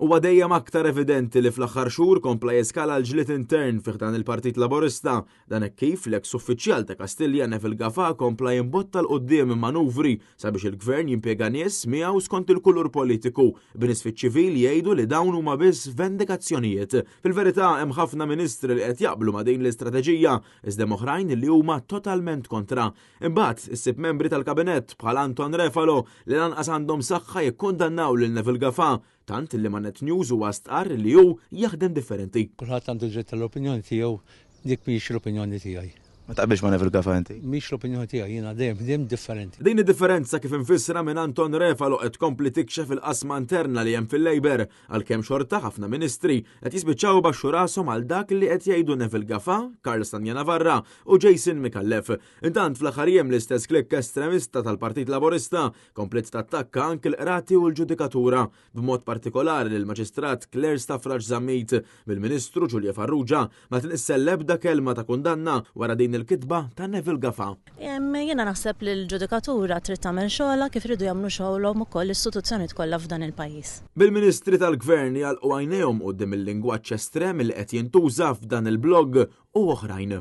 Huwa dejjem aktar evidenti li fl-aħħar xhur kompla jeskala l-ġlied intern fi ħdan il-Partit Laburista. Dan hekk kif l-eks uffiċjal ta' Kastilja Neville Gafà kompla jimbotta 'l quddiem manuvri sabiex il-Gvern jimpjega nies miegħu skont il-kulur politiku, b'nies fiċ-ċivil jgħidu li dawn huma biss vendikazzjonijiet. Fil-verità hemm ħafna ministri li qed jaqblu ma' din l-istrateġija, iżda hemm oħrajn li huma totalment kontra. Imbagħad issib membri tal-Kabinett bħal Anton Refalo li lanqas għandhom saħħa jikkundannaw lil Neville Gafà, tant li ma' Net News huwa stqarr li hu jaħdem differenti. Kulħadd għandu dritt tal-opinjoni tiegħu, dik mhijiex l-opinjoni tiegħi. Ma taqbilx ma' Neville Gafà inti? Mhix l-opinjoni tiegħi, jiena dejjem ħdimt differenti. Din id-differenza kif imfissra minn Anton Refalo qed tkompli tikxef il-qasma interna li hemm fil-Labour, għalkemm xorta ħafna ministri qed jispiċċaw ibaxxu rashom għal dak li qed jgħidu Neville Gafà, Karl Stagno Navarra u Jason Micallef. Intant fl-aħħar jiem l-istess klikka estremista tal-Partit Laburista Kompliet tattakka anki l-qrati u l-ġudikatura, b'mod partikolari lill-Maġistrat Claire Stafrace Zammit, mill-Ministru Julia Farrugia ma tnissel l-ebda kelma ta' kundanna wara din il-kitba ta' Neville Gafà. Jiena naħseb li l-ġudikatura trid tagħmel xogħolha kif iridu jagħmlu xogħolhom ukoll l-istituzzjonijiet kollha f'dan il-pajjiż. Bil-Ministri tal-Gvern jagħlqu għajnejhom quddiem il-lingwaġġ estrem li qed jintuża f'dan il-blog u oħrajn.